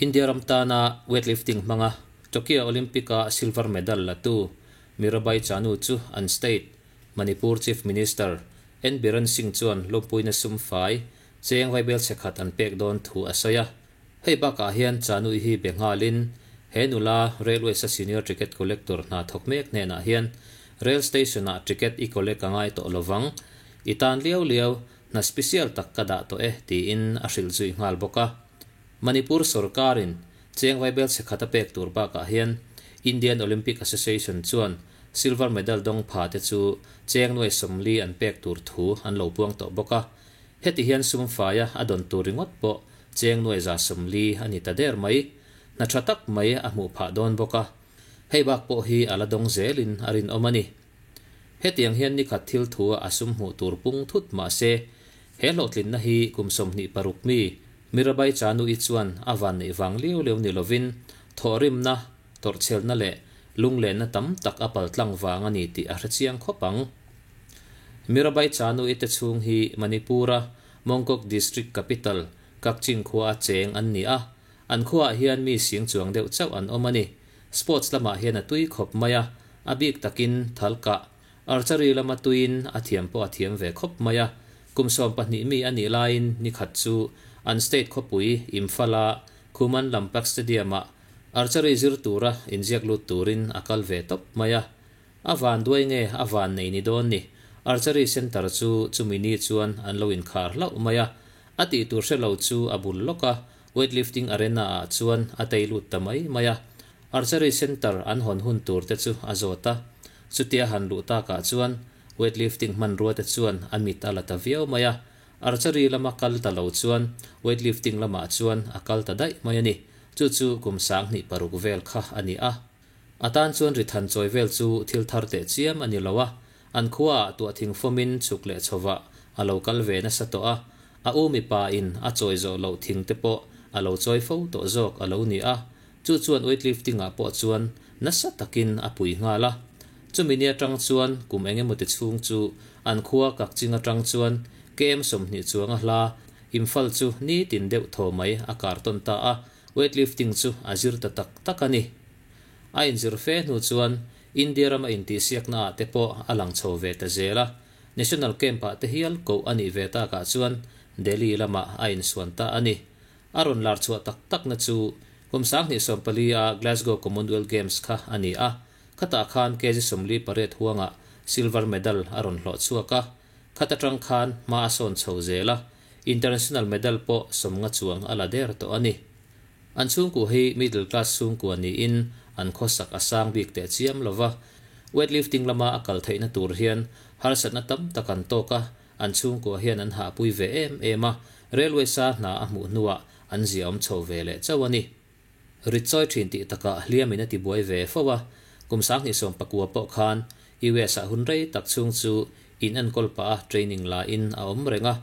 India ram tana weightlifting hmanga Tokyo Olympic-a silver medal latu Mirabai Chanu chu an state, Manipur Chief Minister N Biren Singh chuan lawmpuina sum fai cheng vaibel chhe khat an pek dawn thu a sawi a. Hei bakah hian Chanu hi be nghalin he nula Railways-a senior ticket collector hna thawk mek hnenah hian rail station-ah ticket i collect a ngai tawh lovang, i tan liau liau hna special tak ka dah tawh e tiin a hrilh zui nghal bawk a. Manipur sorkarin cheng vaibel chhe khat a pek tur bakah hian Indian Olympic Association chuan silver medal dawng pha te chu cheng nuai 40 an pek tur thu an lo puang tawh bawk a. Heti hian sum faia a dawn tur ringawt pawh cheng nuai 140 a ni ta der mai. Hna tha tak mai a hmuh phah dawn bawk a. Hei bak pawh hi a la dawng zelin a rinawm a ni. Hetiang hian nikhat thil thua a sum hmuh tur pung thut mah se, he hlawhtlinna hi kum 26 mi Mirabai Chanu-i chuan a van neih vang liau liau ni lovin thawhrimna, tawrhchhelna leh lunglenna tam tak a paltlang vang a ni tih a hrechiang khawp ang. Mirabai Chanu-i te chhung hi Manipur-a Mongkok District Capital, Kakching khua a cheng an ni a, an khuaah hian mi sing chuang deuh chauh an awm a ni. Sports lamah hian a tui khawp mai a, a bik takin thalkah, archery lama tuiin a thiam pawh a thiam ve khawp mai a. Kum 12 mi a nih laiin nikhat chu an state khawpui Imphal-a Khuman Lampak Stadium-ah archery zir tura inziak lut turin a kal ve tawp mai a. A van duai nge a van nei ni dawn ni, archery centre chu chumi ni chuan an lo inkhar hlauh mai a. A tih tur hre lo chu a bul lawk a, Weightlifting arena ah chuan a tei lut ta mai mai a, archery centre an hawn hun tur te chu a zawt a. Chutia han luh takah chuan weightlifting hmanrua te chuan a mit a la ta viau mai a, archery lama kal ta lo chuan weightlifting lamah chuan a kal ta daih mai a ni. Chu chu kum 2006 vel kha a ni a. A tan chuan ri than chawi vel chu thil thar teh chiam a ni lo a, an khuaah tuah thing fawmin chhuk leh chhovah a lo kal ve nasa tawh a, a u mipa in a chawi zawh loh thing te pawh a lo chawi fo tawh zawk a lo ni a, chu chuan weightlifting ah pawh chuan nasa takin a pui nghal a. Chumi ni atang chuan kum eng emaw ti chhung chu an khua Kakching atang chuan KM 20 chuang a hla Imphal chu nitin deuh thaw mai a kar tawn ta a, weightlifting chu a zir ta tak tak a ni. A inzir fe hnu chuan India rama intihsiakna ah te pawh a lang chho ve ta zel a, National Camp ah te hial koh a nih ve takah chuan Delhi lamah a insuan ta a ni. A rawn lar chhuah tak takna chu kum 2014 a Glasgow Commonwealth Games kha a ni a, khatah khan kg 48 huangah silver medal a rawn hlawh chhuak a, khat atang khan hma a sawn chho zel a, international medal pawh 50 chuang a la der tawh a ni. An chhungkua hi middle class chhungkua niin an khawsak a sang bik teh chiam lova, weightlifting lama a kal theihna tur hian harsatna tam tak an tawk a, an chhungkua hian an hahpui ve em em a, railway sa hna a hmuh hnuah an zia awm chho ve leh chauh a ni. Rit chawi thin tih takah hliamin a tibuai ve fo a, kum 2019 pawh khan US ah hun rei tak chhung chu in enkawl pah a training la in a awm reng a,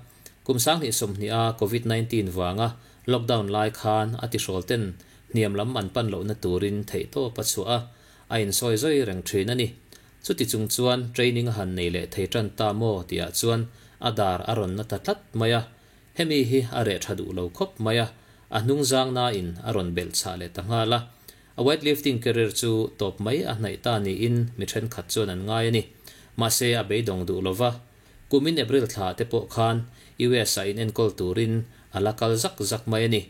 kum 2020 a Covid 19 vanga lockdown lai khan a tihrawl ten hniam lam an pan lohna turin theihtawp a chhuah a, a insawi zawi reng thin a ni. Chuti chung chuan training a han nei leh thei tan ta maw tihah chuan a dar a rawn na ta tlat mai a, hemi hi a reh tha duh lo khawp mai a, a hnung zang nain a rawn belh chhah leh ta nghal a. A weightlifting career chu tawp mai a hnaih ta niin mi thenkhat chuan an ngai a ni. Mahse a beidawng duh lova, kumin April thla te pawh khan US ah in enkawl turin a la kal zak zak mai a ni.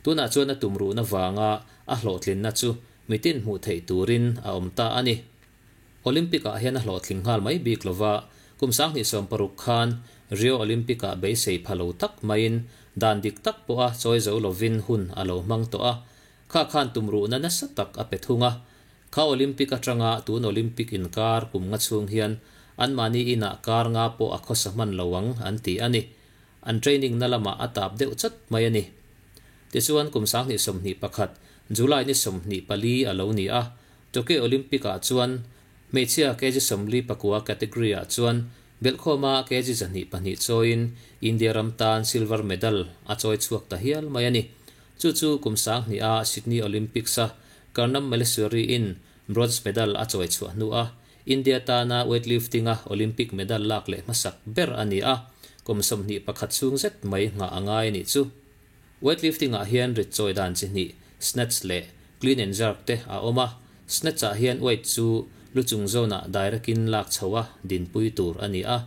Tunah chuan a tumruhna vanga a hlawhtlinna chu mitin hmuh theih turin a awm ta a ni. Olympic ah hian a hlawhtling nghal mai bik lova, kum 2016 khan Rio Olympic ah beisei pha lo tak maiin dan dik tak pawha chawi zo lovin hun a lo hmang tawh a, kha khan tumruhna nasa tak a pe thung a. Kha Olympic atanga tun Olympic inkar kum nga chhung hian anmahni inah kar nga pawh a khawsa hman lo ang an ti a ni. An training na lamah a tap deuh chat mai a ni. Tichuan kum 2021 July ni 24 a lo ni a, Tokyo Olympic ah chuan hmeichhia kg 49 category ah chuan belhkhawma kg 102 chawiin India ram tan silver medal a chawi chhuak ta hial mai a ni. Chu chu kum 2000 a Sydney Olympics a Karnam Malleswari in bronze medal a chawi chhuah hnu a India tana weightlifting a Olympic medal lak leh hmasak ber a ni a, kum 21 chhung zet mai nghah a ngai a nih chu. Weightlifting-ah hian rit chawi dan chi hnih, snatch leh clean and jerk te a awm a. Snatch-ah hian weight chu lu chung zawnah direct-in lak chho a dinpui tur a ni a.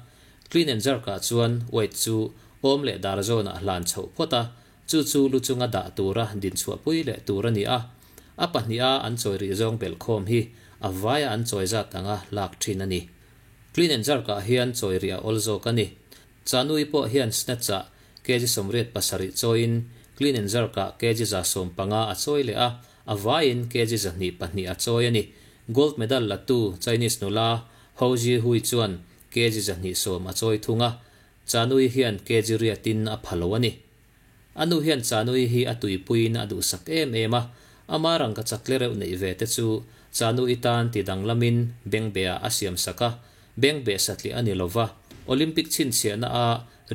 Clean and jerk-ah chuan weight chu awm leh dar zawnah hlan chhoh phawt a, chu chu lu chunga dah tura dinchhuahpui leh tur a ni a. A pahniha an chawi rih zawng belhkhawm hi a vaia an chawi zat anga lak thin a ni. Clean and jerk-ah hian chawi rih a awl zawk a ni. Chanui pawh hian snatch-ah kg 87 chawiin clean and jerk-ah kg 115 a chawi leh a, a vaiin kg 102 a chawi a ni. Gold medal latu Chinese nula Hou Jihui chuan kg 110 a chawi thung a, Chanui hian kg riatin a pha lo a ni. A nu hian Chanui hi a tuipuiin a duhsak em em a, ama rangkachak tlereuh neih ve te chu Chanui tan ti danglamin bengbehah a siamsak a, bengbeh satliah a ni lo va, Olympic chhinchhiahna a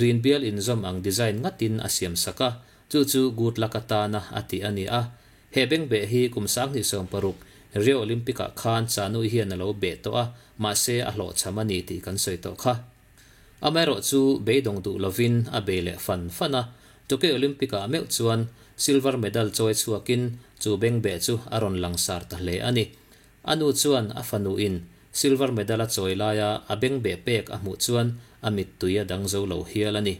rin bial inzawm ang design ngatin a siamsak a, chu chu good luck atana a tih a ni a. He bengbeh hi kum 2016 Rio Olympic-ah khan Chanui hian a lo beh tawh a, mahse a hlawhchham a ni tih kan sawi tawh kha. Amaherawh chu beidawng duh lovin a bei leh fan fan a, Tokyo Olympic-ah meuh chuan silver medal chawi chhuakin chu bengbeh chu a rawn langsar ta hle a ni. A nu chuan a fanuin silver medal a chawi laia a bengbeh pek a hmuh chuan a mittui a dang zo lo hial a ni.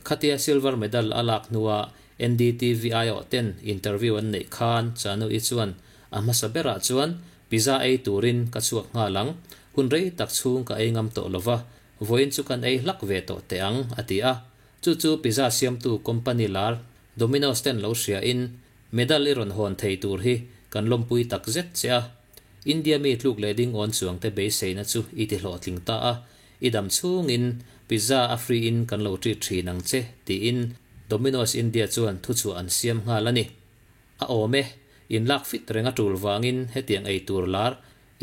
Khatia silver medal a lak hnua NDTV aiawh ten interview an neih khan Chanu-i chuan a hmasa berah chuan pizza ei turin ka chhuak nghal ang, hun rei tak chhung ka ei ngam tawh lova, vawiin chu kan ei hlak ve tawh teh ang, a ti a. Chu chu pizza siamtu company lar Domino's ten lo hriain medal i rawn hawn thei tur hi kan lawmpui tak zet che a. India mi tluk leh ding awn chuang te beiseina chu i ti hlawhtling ta a, i dam chhungin pizza a free in kan lo treat thin ang che, tiin Domino's India chuan thuchhuah an siam nghal a ni. A awm e, in lak fit reng a tul vangin hetiang ei tur lar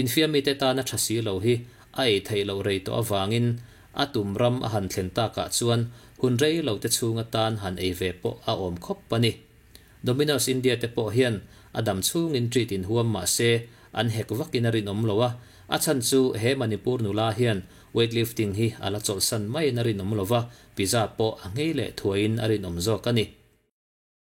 infiamite tana tha si lo hi a ei theih loh rei tawh avangin a tum ram a han thlen takah chuan hun rei lo te chhung atan han ei ve pawh a awm khawp a ni. Domino's India te pawh hian a dam chhungin treat in huam mah se an hek vakin a rinawm lo a, a chhan chu he Manipur nula hian weightlifting hi a la chawlhsan maiin a rinawm lo va, pizza pawh a nghei leh thuaiin a rinawm zawk a ni.